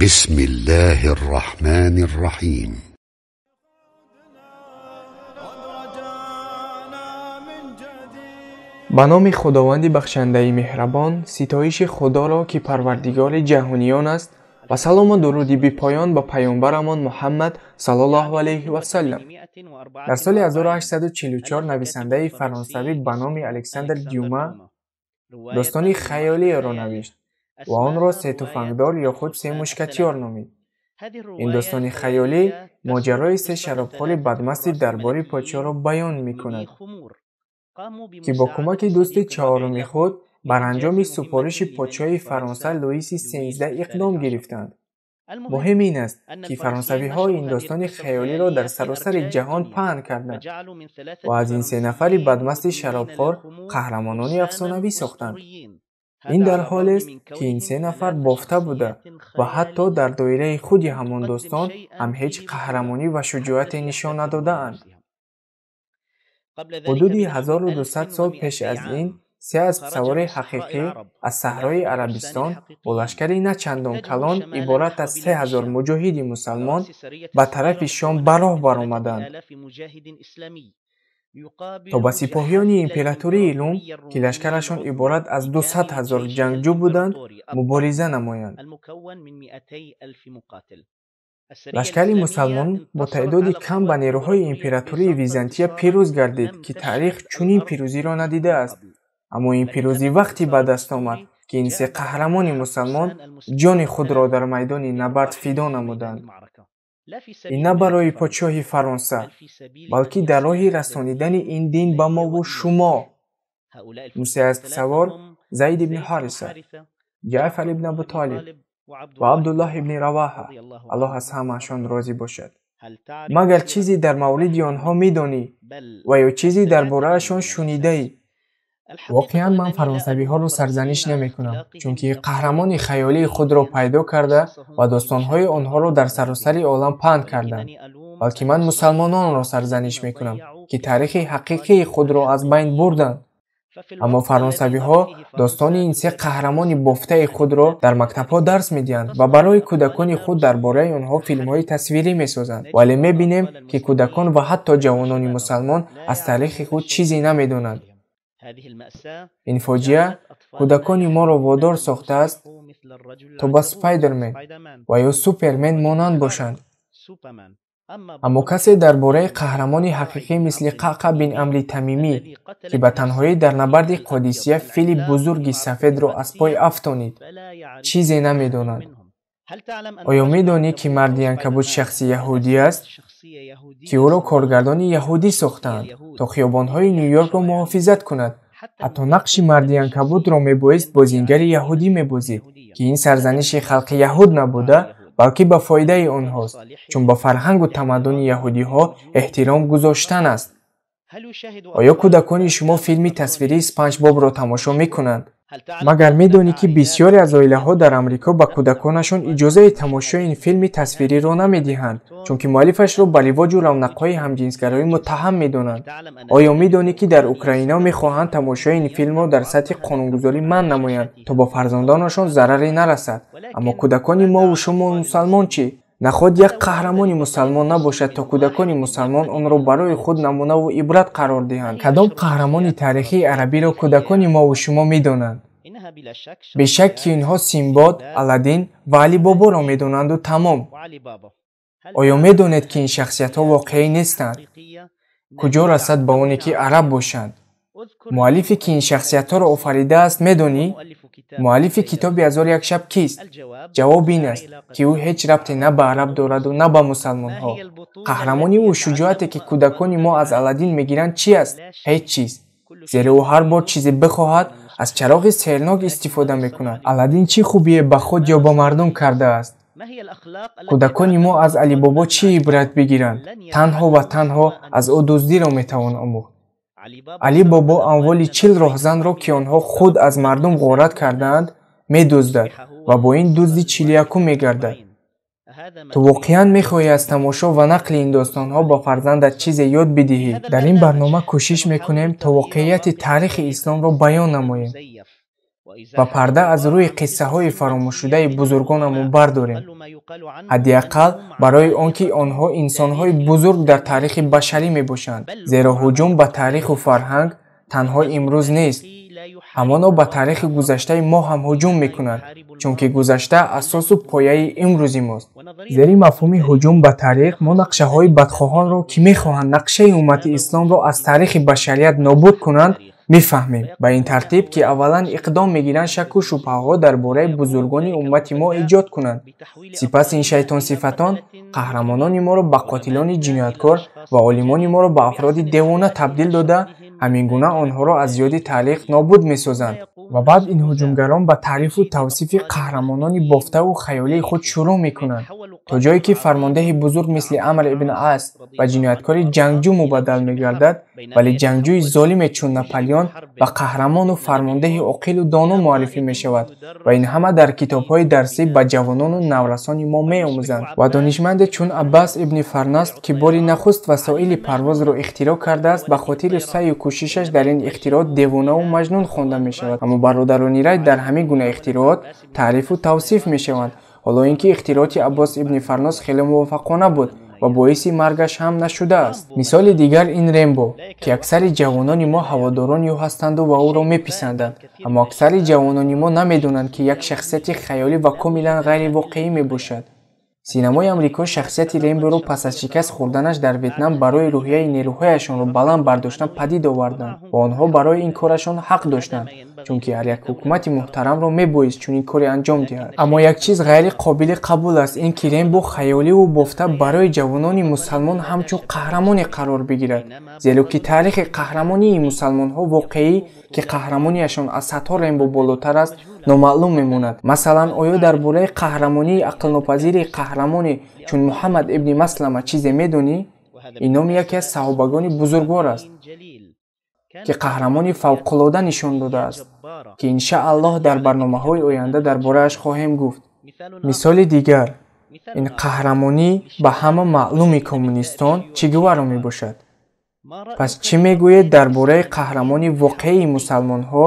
بسم الله الرحمن الرحيم. Ба номи Худованди бахшандаи меҳрабон, ситоиши Худоро, ки парвардигори ҷаҳониён аст, ва салому дуруди бипоён ба паёмбарамон Муҳаммад саллаллоҳу алайҳи васаллам. Дар соли 1844 нависандаи фаронсавӣ ба номи Александр Дюма достони хаёлиеро навишт ва онро «Се туфангдор» ё худ «Се мушкатёр» номид. Ин достони хаёлӣ моҷарои се шаробхӯри бадмасти дарбори подшоҳро баён мекунад, ки бо кӯмаки дӯсти чаҳоруми худ бар анҷоми супориши подшоҳи Фаронса Луиси XIII иқдом гирифтанд. Муҳим ин аст, ки фаронсавиҳо ин достони хаёлиро дар саросари ҷаҳон паҳн карданд ва аз ин се нафари бадмасти шаробхӯр қаҳрамонони афсонавӣ сохтанд. Ин дар ҳолест, ки ин се нафар бофта буда ва ҳатто дар доираи худи ҳамон достон ҳам ҳеҷ қаҳрамонӣ ва шуҷоате нишон надодаанд. Ҳудуди 1200 сол пеш аз ин се аспсавори ҳақиқӣ аз саҳрои Арабистон бо лашкари на чандон калон иборат аз 3000 муҷоҳиди мусалмон ба тарафи Шом ба роҳ баромаданд, то ба сипоҳиёни императории Рум, ки лашкарашон иборат аз 200 ҳазор ҷангҷӯ буданд, мубориза намоянд. Лашкари мусалмон бо таъдоди кам ба нерӯҳои императории Византия пирӯз гардид, ки таърих чунин пирӯзиро надидааст. Аммо ин пирӯзӣ вақте ба даст омад, ки ин се қаҳрамони мусалмон ҷони худро дар майдони набард фидо намуданд. Ин на барои подшоҳи Фаронса, балки дар роҳи расонидани ин дин ба мову шумо. Ин се аспсавор Зайд ибни Ҳариса, Ҷаъфар ибни Абутолиб ва Абдуллоҳ ибни Раваҳа, Аллоҳ аз ҳамаашон розӣ бошад. Магар чизе дар мавриди онҳо медонӣ ва ё чизе дар бораашон шунидаӣ? Воқеан ман фаронсавиҳоро сарзаниш намекунам, чунки қаҳрамони хаёлии худро пайдо карда ва достонҳои онҳоро дар саросари олам паҳн карданд, балки ман мусалмононро сарзаниш мекунам, ки таърихи ҳақиқии худро аз байн бурданд. Аммо фаронсавиҳо достони ин се қаҳрамони бофтаи худро дар мактабҳо дарс медиҳанд ва барои кӯдакони худ дар бораи онҳо филмҳои тасвирӣ месозанд. Вале мебинем, ки кӯдакон ва ҳатто ҷавонони мусалмон аз таърихи худ чизе намедонанд. Ин фоҷиа кӯдакони моро водор сохтааст, то ба Спайдермен ва ё Супермен монанд бошанд. Аммо касе дар бораи қаҳрамони ҳақиқӣ мисли Қаъқа бин Амри Тамимӣ, ки ба танҳоӣ дар набарди Қодисия фили бузурги сафедро аз пой афтонид, чизе намедонад. Оё медонӣ, ки марди анкабут шахси яҳудӣ аст, ки ӯро коргардони яҳудӣ сохтаанд, то хиёбонҳои Ню-Йоркро муҳофизат кунад? Ҳатто нақши марди анкабутро мебоист бозингари яҳудӣ мебозид, ки ин сарзаниши халқи яҳуд набуда, балки ба фоидаи онҳост, чун ба фарҳангу тамаддуни яҳудиҳо эҳтиром гузоштан аст. Оё кӯдакони шумо филми тасвирии Спанҷ Бобро тамошо мекунанд? Магар медонӣ, ки бисёре аз оилаҳо дар Амрико ба кӯдаконашон иҷозаи тамошои ин филми тасвириро намедиҳанд, чунки муаллифашро ба ривоҷу равнақҳои ҳамҷинсгароӣ муттаҳам медонанд? Оё медонӣ, ки дар Украина мехоҳанд тамошои ин филмро дар сатҳи қонунгузорӣ манъ намоянд, то ба фарзандонашон зараре нарасад? Аммо кӯдакони мову шумо мусалмон чӣ? Наход як қаҳрамони мусалмон набошад, то кӯдакони мусалмон онро барои худ намунаву ибрат қарор диҳанд. Кадом қаҳрамони таърихии арабиро кӯдакони мову шумо медонанд? Бешак, ки инҳо Симбод, Аладдин ва Алибоборо медонанду тамом. Оё медонед, ки ин шахсиятҳо воқеӣ нестанд? Куҷо расад ба оне, ки араб бошанд? Муаллифе, ки ин шахсиятҳоро офаридааст, медонӣ? Муаллифи китоби «Ҳазору як шаб» кист? Ҷавоб ин аст, ки ӯ ҳеҷ рабте на ба араб дораду на ба мусалмонҳо. Қаҳрамониву шуҷоате, ки кӯдакони мо аз Аладдин мегиранд, чӣ аст? Ҳеҷ чиз. Зеро ӯ ҳар бор чизе бихоҳад, аз чароғи сеҳрнок истифода мекунад. Аладдин чӣ хубие ба худ ё ба мардум кардааст? Кӯдакони мо аз Алибобо чӣ ибрат бигиранд? Танҳо ва танҳо аз ӯ дуздиро метавон омӯхт. Алибобо амволи 40 роҳзанро, ки онҳо худ аз мардум ғорат кардаанд, медуздад ва бо ин дузди 41-ум мегардад. Ту воқеан мехоҳӣ аз тамошо ва нақли ин достонҳо ба фарзандат чизе ёд бидиҳӣ? Дар ин барнома кӯшиш мекунем, то воқеияти таърихи исломро баён намоем. Ва парда аз рӯи қиссаҳои фаромӯшшудаи бузургонамон бардорем. Ҳадди ақал барои он ки онҳо инсонҳои бузург дар таърихи башарӣ мебошанд, зеро ҳуҷум ба таъриху фарҳанг танҳо имрӯз нест, ҳамоно ба таърихи гузаштаи мо ҳам ҳуҷум мекунад, чунки гузашта асосу пояи имрӯзи мост. Зери мафҳуми ҳуҷум ба таърих мо нақшаҳои бадхоҳонро, ки мехоҳанд нақшаи уммати исломро аз таърихи башарият нобуд кунанд, мефаҳмем. Ба ин тартиб, ки аввалан иқдом мегиранд шакку шубҳаҳо дар бораи бузургони уммати мо эҷод кунанд. Сипас ин шайтонсифатон қаҳрамонони моро ба қотилони ҷинояткор ва олимони моро ба афроди девона табдил дода, ҳамин гуна онҳоро аз ёди таърих нобуд месозанд. Ва баъд ин ҳуҷумгарон ба таърифу тавсифи қаҳрамонони бофтаву хаёлии худ шурӯъ мекунанд, то ҷое ки фармондеҳи бузург мисли Амр ибн Ас ба ҷинояткори ҷангҷӯ мубаддал мегардад, вале ҷангҷӯи золиме чун Наполеон ба қаҳрамону фармондеҳи оқилу доно муаррифӣ мешавад ва ин ҳама дар китобҳои дарсӣ ба ҷавонону наврасони мо меомӯзанд. Ва донишманде чун Аббас ибни Фарнас, ки бори нахуст васоили парвозро ихтироъ кардааст, ба хотири саъю кӯшишаш дар ин ихтироъ девонаву маҷнун хонда мешавад. Аммо бародарони рай дар ҳамин гуна ихтироот таърифу тавсиф мешаванд, ҳоло ин ки ихтирооти Аббос ибни Фарнос хеле муваффақона буд ва боиси маргаш ҳам нашудааст. Мисоли дигар ин Рембо, ки аксари ҷавонони мо ҳаводорони ӯ ҳастанду ва ӯро меписанданд, аммо аксари ҷавонони мо намедонанд, ки як шахсияти хаёлӣ ва комилан ғайривоқеӣ мебошад. Синамои Амрико шахсияти Ремборо пас аз шикаст хӯрданаш дар Ветнам барои рӯҳияи нерӯҳояшонро баланд бардоштан падид оварданд ва онҳо барои ин корашон ҳақ доштанд, чунки ҳар як ҳукумати муҳтарамро мебоист чунин коре анҷом диҳад. Аммо як чиз ғайри қобили қабул аст, ин ки Рембо хаёливу бофта барои ҷавонони мусалмон ҳамчун қаҳрамоне қарор бигирад, зеро ки таърихи қаҳрамонии мусалмонҳо воқеӣ, ки қаҳрамониашон аз садҳо Рембо болотар аст, номаълум мемонад. Масалан, оё дар бораи қаҳрамонии ақлнопазири қаҳрамоне чун Муҳаммад ибни Маслама чизе медонӣ? Ин номи яке аз саҳобагони бузургвор аст, ки қаҳрамони фавқулода нишон додааст, ки иншааллоҳ дар барномаҳои оянда дар борааш хоҳем гуфт. Мисоли дигар ин қаҳрамонӣ ба ҳама маълуми коммунистон Че Геваро мебошад. Пас чӣ мегӯед дар бораи қаҳрамони воқеии мусалмонҳо,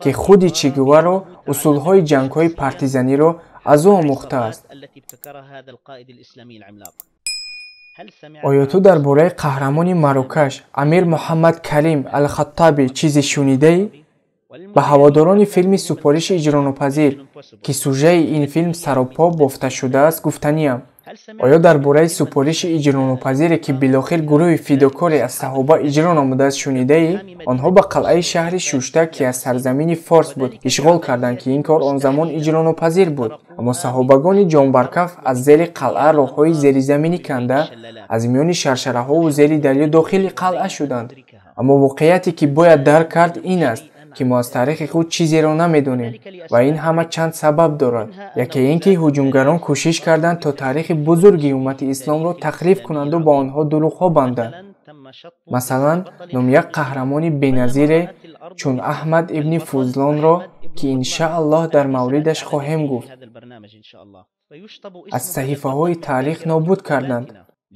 ки худи Че Геваро усулҳои ҷангҳои партизаниро аз ӯ омӯхтааст? Оё ту дар бораи қаҳрамони Марокаш Амир Муҳаммад Карим Алхаттабӣ чизе шунидаӣ? Ба ҳаводорони филми супориши иҷронопазир, ки сужаи ин филм саропо бофта шудааст, гуфтаниям. Оё дар бораи супориши иҷронопазире, ки билохир гурӯҳи фидокоре аз саҳоба иҷро намудааст, шунидаӣ? Онҳо ба қалъаи шаҳри Шушта, ки аз сарзамини Форс буд, ишғол карданд, ки ин кор он замон иҷронопазир буд. Аммо саҳобагони ҷонбаркаф аз зери қалъа роҳҳои зеризаминӣ канда, аз миёни шаршараҳову зери дарё дохили қалъа шуданд. Аммо воқеияте, ки бояд дарк кард, ин аст, ки мо аз таърихи худ чизеро намедонем ва ин ҳама чанд сабаб дорад. Яке ин ки ҳуҷумгарон кӯшиш карданд то таърихи бузурги уммати исломро тахриф кунанду ба онҳо дурӯғҳо банданд. Масалан, номи як қаҳрамони беназире чун Аҳмад ибни Фузлонро, ки иншааллоҳ дар мавридаш хоҳем гуфт, аз саҳифаҳои таърих нобуд карданд.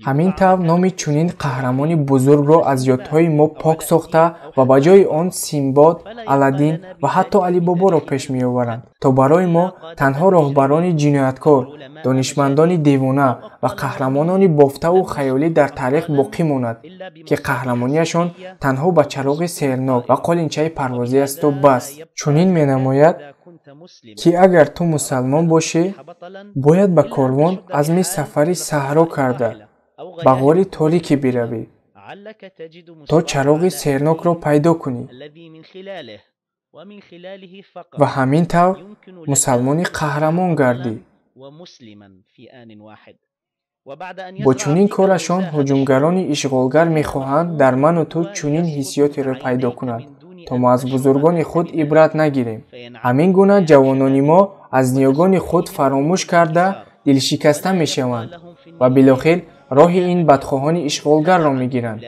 Ҳамин тавр номи чунин қаҳрамони бузургро аз ёдҳои мо пок сохта ва ба ҷои он Симбод, Аладдин ва ҳатто Алибоборо пеш меоваранд, то барои мо танҳо роҳбарони ҷинояткор, донишмандони девона ва қаҳрамонони бофтаву хаёлӣ дар таърих боқӣ монад, ки қаҳрамониашон танҳо ба чароғи сернок ва қолинчаи парвозӣ асту бас. Чунин менамояд, ки агар ту мусалмон бошӣ, бояд ба корвон азми сафари саҳро карда ба ғори торикӣ биравӣ, то чароғи сернокро пайдо кунӣ ва ҳамин тавр мусалмони қаҳрамон гардӣ. Бо чунин корашон ҳуҷумгарони ишғолгар мехоҳанд дар ману ту чунин ҳиссиётеро пайдо кунанд, то мо аз бузургони худ ибрат нагирем. Ҳамин гуна ҷавонони мо аз ниёгони худ фаромӯш карда дилшикаста мешаванд ва билохир роҳи ин бадхоҳони ишғолгарро мегиранд.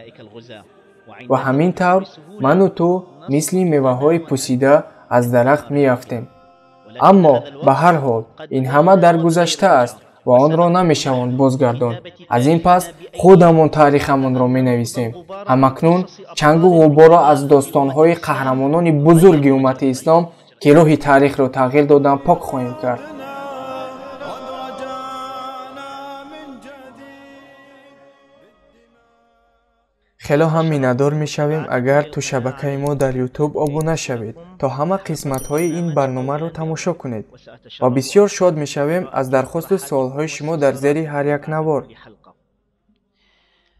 Ва ҳамин тавр ману ту мисли меваҳои пусида аз дарахт меафтем. Аммо ба ҳар ҳол ин ҳама дар гузашта аст ва онро намешаванд бозгардонд. Аз ин пас худамон таърихамонро менависем. Ҳамакнун чангу ғуборро аз достонҳои қаҳрамонони бузурги уммати ислом, Ки роҳи таърихро тағйир додан пок хоҳем кард. Хело ҳам миннатдор мешавем, агар ту шабакаи мо дар Ютуб обуна шавед, то ҳама қисматҳои ин барномаро тамошо кунед, ва бисёр шод мешавем аз дархосту суолҳои шумо дар зери ҳар як навор.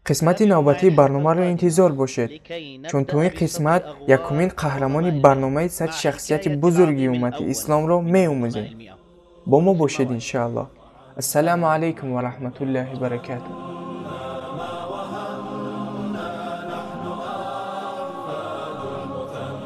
Қисмати навбатии барномаро интизор бошед, чун ту ин қисмат якумин қаҳрамони барномаи 100 шахсияти бузурги уммати исломро меомӯзем. Бо мо бошед, иншааллоҳ. Ассалому алайкум ва раҳматуллоҳи баракатуҳ.